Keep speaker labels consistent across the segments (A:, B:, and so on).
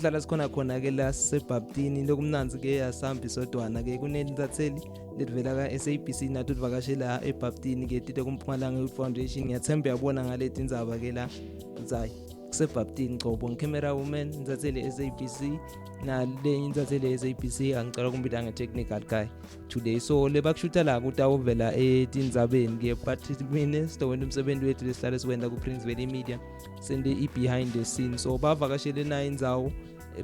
A: Namhla la sikhona khona ke la sisebhaptini lokumnandzi ke asambi sodwana ke kunentatsheli letivela ka-SABC nato tivakashela ebhaptini ke tite kuMpumalanga Youth Foundation. Ngiyathemba uyabona ngaleti ndzaba ke la kutsi hayi kusebhaptini cobo. Ngicamera woman intatheli SABC nalenye intatheli SABC angicela kumbita nge-technical guy today. So lebakushuta la kutawuvela etindzabeni ke, but mine sitowenta umsebenzi wethu lesihlale siwenta ku-Prince Valley Media, sente i-behind the scene. So bavakashele nayo indzawo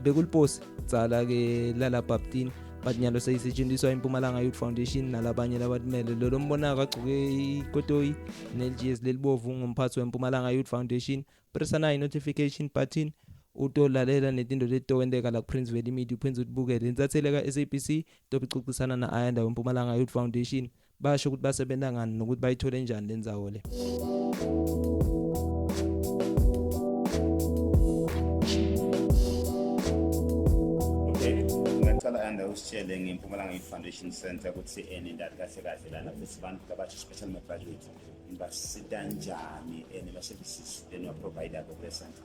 A: bekuliposi dzala ke lala Baptini, but nyalo seyisetshenziswa iMpumalanga Youth Foundation nalabanye labatimele. Lo lombonako agcoke ikotoyi neljezi lelibovu ngumphathi weMpumalanga Youth Foundation. Pressa nayo i-notification button utolalela netinto letitowenteka la ku-Prince Valley Media, uphindze utibukele. Intatheli ka-SABC tobe ixoxisana na-Ayanda weMpumalanga Youth Foundation, basho ukuthi basebenza ngani nokuthi bayithole njani le ndzawo le.
B: Okay, ngiyacela Ayanda usitshele ngeMpumalanga Youth Foundation Center ukuthi nendali kahle kahle lana futhi bantu labasha, especially ama-graduate, nibasita njani nema-services leniwa-provide-ako kule center?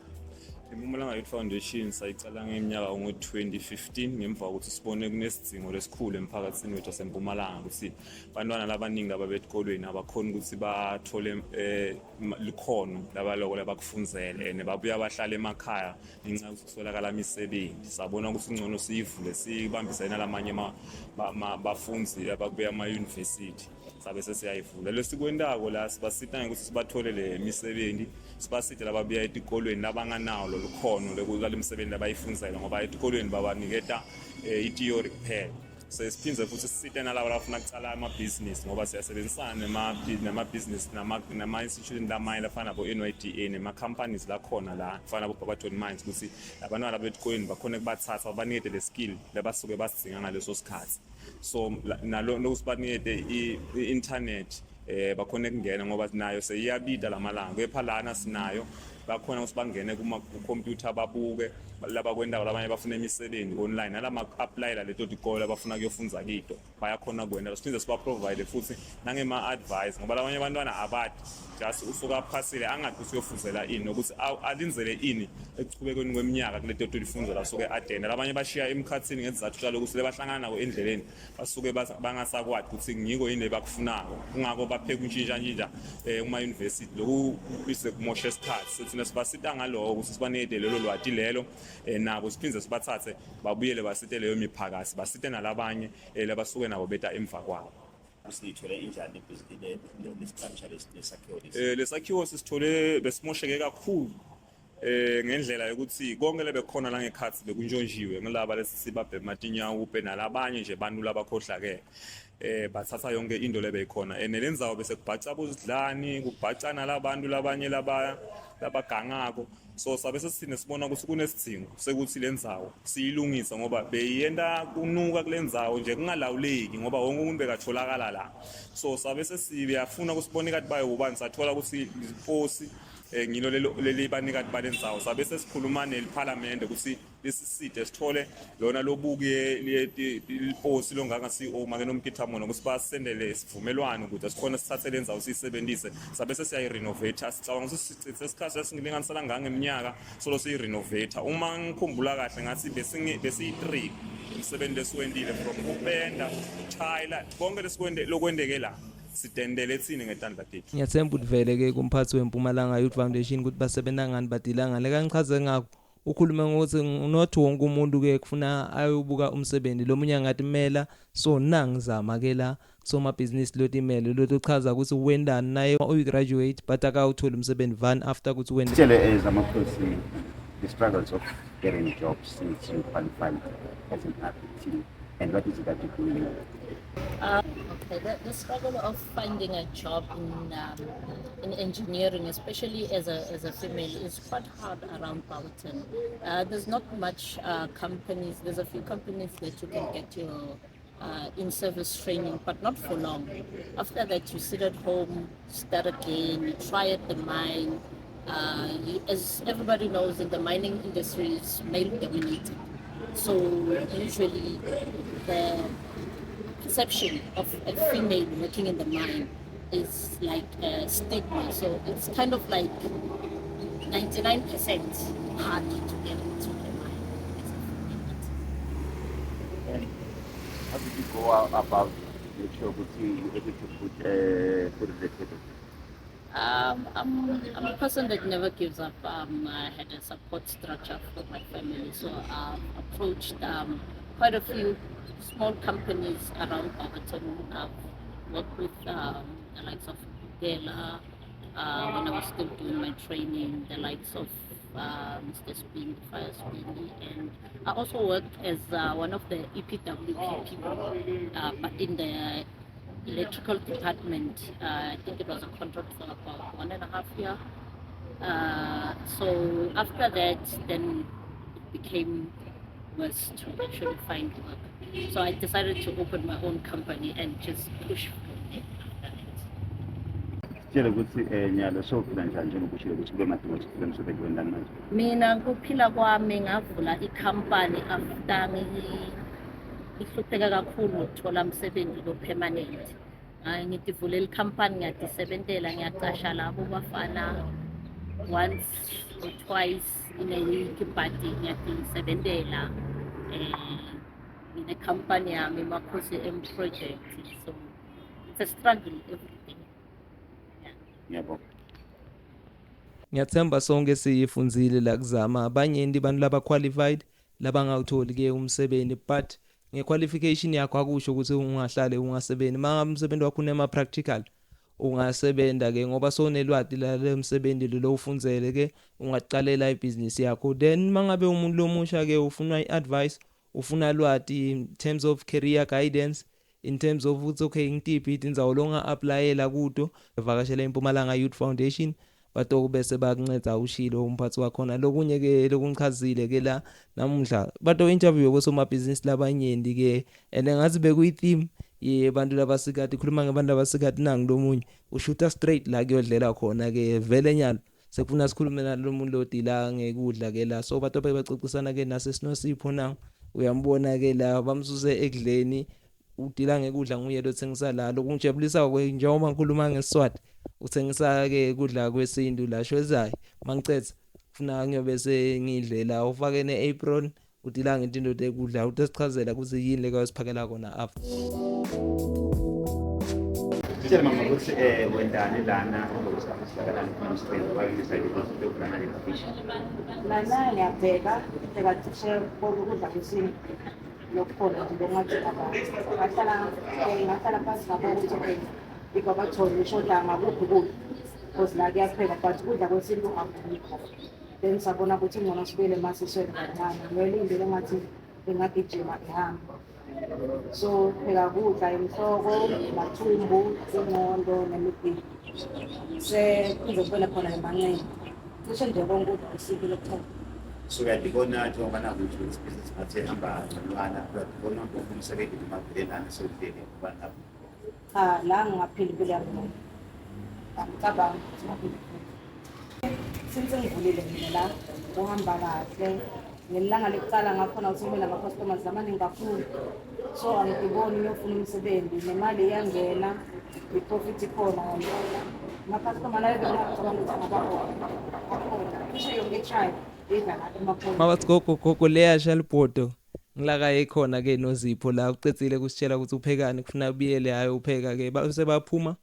C: IMpumalanga Youth Foundation sayicala ngeminyaka ngo-2015 ngemva kokuthi sibone kunesidingo lesikhulu emphakathini wethu waseMpumalanga ukuthi bantwana labaningi laba betikolweni abakhoni ukuthi bathole likhono labaloko labakufundzele and babuya bahlala emakhaya ngenxa yokuthi kuswelakala imisebenzi. Sabona ukuthi ngcono siyivule sibambisane nalamanye bafundzi abakubuya ama-university, sabe sesiyayivula. Lesikwentako la, sibasita ngekuthi sibathole le misebenzi, sibasite lababuya etikolweni labanganawo lolu khono lale misebenzi labayifundzela, ngoba etikolweni babaniketa i-theory kuphela. Sesiphindze futhi sisite nalabo labafuna kucala amabhizinisi, ngoba siyasebenzisana nemabhizinisi nama-institution lamanye lafana nabo-NYDA nema-companies lakhona la fana nabo-Barberton Mines, ukuthi labantwana betikolweni bakhone kubathatha babanikete le skill labasuke basidzinga ngaleso sikhathi. So nalo lokuthi banikete i-internet bakhona ukungena, ngoba nayo seyiyabida lamalanga, kepha lana sinayo, bakhona ukuthi bangene kuma computer babuke labakwendawo. Labanye bafuna imisebenzi online nalama applyela leto tikolo abafuna kuyofundza kito, bayakhona kwenta. Siphinde siba provide futhi nangema advice, ngoba labanye abantwana abadi just usuka aphasile angathi ukuthi uyofundzela ini nokuthi alindzele ini ekuchubekweni kweminyaka kuleto tifundzo lasuke adenda. Labanye bashiya emkhathini ngesizathu salokuthi lebahlangana nako endleleni basuke bangasakwati ukuthi ngiko yini lebakufunako, kungako bapheka untshintshantshintsha kuma-university. Loku bise kumosha isikhathi. So thina sibasita ngaloko ukuthi sibanikete lelo lwati lelo, nabo siphinde sibathathe babuyele basite leyo miphakathi, basite nalabanye labasuke nabo beta emva kwabo.
B: Usiyithole injani le-structure lesakhiwo lesi?
C: Lesakhiwo sisithole besimosheke kakhulu ngendlela yokuthi konke lebekhona la ngekhathi bekuntshontshiwe ngilaba lesisibabhema tinyawupe nalabanye nje bantu labakhohlakele, bathatha yonke into lebeyikhona. And lendzawo bese kubhaca bozidlani, kubhaca nalabantu labanye laba labagangako. So sabe sesithine sibona ukuthi kunesidingo sekuthi lendzawo siyilungise, ngoba beyiyenta kunuka kule ndzawo nje kungalawuleki, ngoba wonke umuntu bekatholakala la. So sabe sesiyafuna kusibona ikati bayo ubani, sathola ukuthi liposi ngilo lelo leli banikati balendzawo. Sabe sesikhuluma neliphalamende ukuthi lisiside sithole lona lobuke liposi longanga CEO make nomkithamona ukuthi basendele isivumelwano ukuthi sikhona sithathe lendzawo siyisebenzise. Sabe sesiyayirenovate. Sicabanga ukuthi sichithe isikhathi esingilinganisela ngangeminyaka solo siyirenovate. Uma ngikhumbula kahle, ngathi besiyi-3 umsebenzi lesiwentile, from kupenda, thayila, konke lesikwente lokwenteke la sidendele thini ngetandla tethu.
A: Ngiyathemba ukuthi vele ke kumphathi weMpumalanga Youth Foundation ukuthi basebenza ngani, badila ngani. Leka ngichaze ngakho, ukhulume ngokuthi not wonke umuntu ke kufuna ayobuka umsebenzi, lo munye angatimela. So nangizama ke la somabhizinisi lotimele lotochaza ukuthi wendani naye uyi-graduate but akawutholi umsebenzi van after ukuthi wende.
B: Sitshele as amakhosi the struggles of getting jobs since you qualified as an RPT, and what is it that you're doing?
D: Okay, the struggle of finding a job in engineering, especially as a female, is quite hard around Barberton. There's not much companies. There's a few companies that you can get your in-service training, but not for long. After that, you sit at home, start again, you try at the mine. As everybody knows, in the mining industry, it's male dominated. So usually the perception of a female working in the mine is like a stigma. So it's kind of like 99% hard to get into the mine.
B: you go about to make sure ukuthi you able to put food on the table?
D: I'm a person that never gives up. I had a support structure for my family, so I've approached quite a few small companies around Barberton. I've worked with the likes of Dela when I was still doing my training, the likes of Mr. Spin, Fire Spin, and I also worked as one of the EPWP people, but in the electrical department. I think it was a contract for about 1.5 year. So after that, then it became worse to actually find work. So I decided to open my own company and just push from there after that.
B: Sitshele ukuthi nyalo sowuphila njani njengoba ushilo ukuthi kube matima ukuthi uthole umsebenzi wendani manje.
D: Mina kuphila kwami ngavula ikhampani after ngihlupheka kakhulu ngokuthola umsebenzi lo permanent. Hayi, ngitivulela ikhampani, ngiyadisebentela, ngiyacasha labo bafana once or twice in a week, but ngiyadisebentela. Ngine-company yami, Makhosi M Project, so it's a struggle every day. Yeah.
B: Ngiyabonga.
A: Ngiyathemba sonke siyifundzile la kuzama abanyenti abantu laba qualified labangawutholi ke umsebenzi, but ngequalification yakho akusho ukuthi ungahlale ungasebenzi. Mangabe umsebenzi wakho unema practical, ungasebenta ke ngoba sowunelwati lale msebenzi lo ufundzele ke, ungaqalela ibhizinisi yakho. Then mangabe umuntu lomusha ke ufuna iadvice, ufuna lwati in terms of career guidance, in terms of ukuthi okay, ngitiphi tindzawo longa-applyela kuto, vakashela iMpumalanga Youth Foundation, batoku bese bakunceda. Ushilo umphathi wakhona lokunye ke lokungichazile ke la namuhla, bato interview bosomabhizinisi labanyenti ke, and ngathi bekuyi-theme yebantu labasikati, khuluma ngebantu labasikati. Nangu lomunye ushuta straight la kuyodlela khona ke vele nyalo, sekufuna sikhulume nalo muntu lodila ngekudla ke la. So bato bacocisana ke nase Sinosipho na, uyambona ke la bamsuse ekudleni, udila ngekudla, nguye lothengisa la. Lokungijabulisa ke, njengoba ngikhuluma ngeSiswati, uthengisa ke kudla kwesintu la shwezayo. Mangicetha kufuna ngiyobe sengidlela, ufake ne-apron, udila ngetinto tekudla, utasichazela ukuthi yini lekayosiphakela kona after.
B: Sitshele mama ukuthi wendani lana ngokusikhathi sihlakalani ufuna umsebenzi, why you decided ukuthi uyovula nale fish?
E: Lana ngiyabheka, ngibheka cishe konke ukudla kwesintu lokukhona nje lokungathi abantu ngahlala ngahlala phansi ngabona ukuthi okay, iGwabathole ishoda ngakuphi ukudla, because la kuyaphekwa but ukudla kwesintu akukho. Then sabona ukuthi ngcono sibuyele emasisweni kancane, ngiyele into lengathi ingagijima ihambe. So pheka kudla inhloko, mathumbu, ingqondo nemibhidlo, sekuze kubele khona emanqeni, cishe nje konke ukudla kwesintu lokupheka.
B: So uyadibona njengoba naku ukuthi ibhizinisi ngathi ihamba ngconywana, uyadibona umsebenzi noma vele lana sewudlele kubantu abo?
E: Cha, la ngingaphila impilo yami ngcono, angicabangi ukuthi ngaphila impilo. Since ngivulile mina la kuhamba kahle. Ngelanga lokuqala ngakhona ukuthi ngibe nama-customers amaningi kakhulu, so angiboni ngiyofuna umsebenzi, nemali iyangena, i-profit ikhona ngempela. Ama-customer layo bengingacabanga ukuthi angaba khona akhona, cishe yonke i-tribe idla la emakhona.
A: Mabathi gogo, gogo leyasha libhodo ngilaka ekhona ke noZipho la, ucedzile kusitshela ukuthi uphekani, kufuna ubiyele hayi upheka ke, base baphuma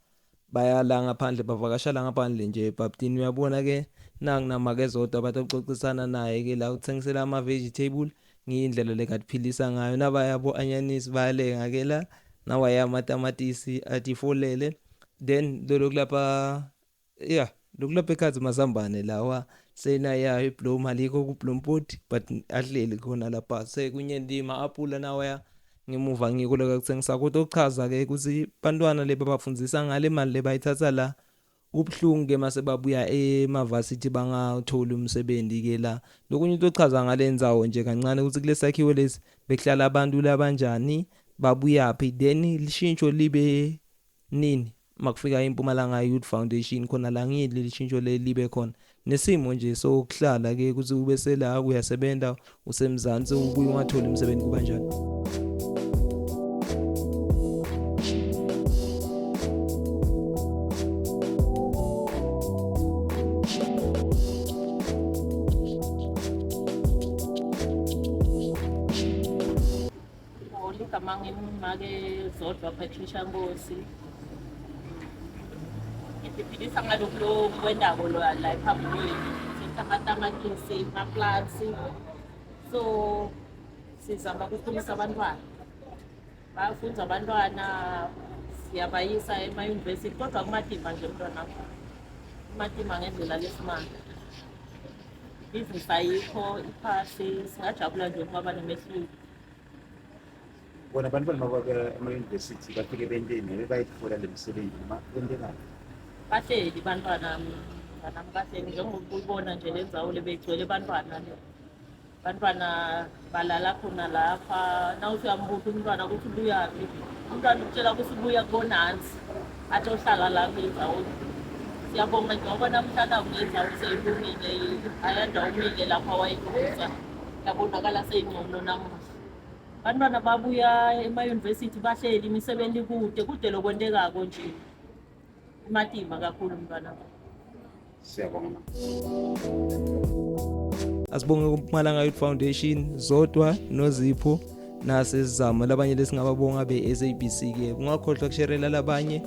A: baya la ngaphandle, bavakasha la ngaphandle nje ebhabtini. Uyabona ke nangu namake zodwa abantu oxoxisana naye ke la, uthengisela ama vegetable, ngiyindlela lekatiphilisa ngayo. Nabaya bo anyanisi bayalenga ke la, nawaya amatamatisi atifolele, then lolo kulapha, yeah, lokulapha ekhathi mazambane lawa senaya ibloom, alikho ku-bloompot but ahleli khona lapha sekunyendima apula nawaya ngemuva, ngiko lekakuthengisa. Kodwa okuchaza ke ukuthi bantwana le babafundzisa ngale mali le bayithatha la. Kubuhlungu ke mase babuya emavasithi bangatholi umsebenzi ke la. Lokunye utochaza ngale ndzawo nje kancane ukuthi kule sakhiwo lesi bekuhlala abantu labanjani, babuyaphi, then lishintsho libe nini makufika iMpumalanga Youth Foundation khona la, ngili lishintsho leli libe khona, nesimo nje sokuhlala ke ukuthi ube sela uyasebenza usemzansi, ubuye ungatholi umsebenzi, kuba njani?
D: Ligama ngimi Ngingumake Zodwa Patricia Nkosi. Ngiphilisa ngalokhu lokwendako la ephambili. Amatamatisi, ama-plants. So sizama ukukhulisa abantwana. Bayafunda abantwana siyabayisa ema-university kodwa kumatima nje mntwana kumatima ngendlela lesimanga. Ibhizinisi ayikho iphasi singajabula nje ukuba banomehluko.
B: Bona abantwana mabake ema-university bafike benteni bebayitfola le misebenzi noma bentekani?
D: Bahleli bantwana mnganami bahleli njengoba uyibona nje le ndzawo le beyigcwele bantwana le. Bantwana balala khona lapha nawuthi uyambuta umntwana ukuthi ubuyaphi umntwana ukutshela ukuthi ubuya kubonansi atohlala la kule ndzawo. Siyabonga njengoba namhlanje kule ndzawo seyilungile ayanda umile lapha wayilungisa yabonakala seyingcono namuhla. Bantwana babuya ema-university bahleli imisebenzi kude kude lokwentekako nje kumatima kakhulu mntwana.
B: Siyabonga.
A: Asibonge kuMpumalanga Youth Foundation Zodwa Nozipho nasesizama labanye lesingababonga be-SABC ke ungakhohlwa kusherela labanye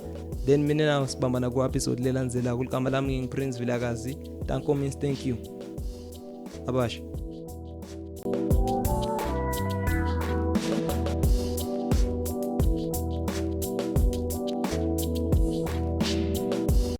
A: then mina nawe sibambana ku-episode lelandzelako ligama lami ngingu-Prince Vilakazi. Danko means thank you abasha.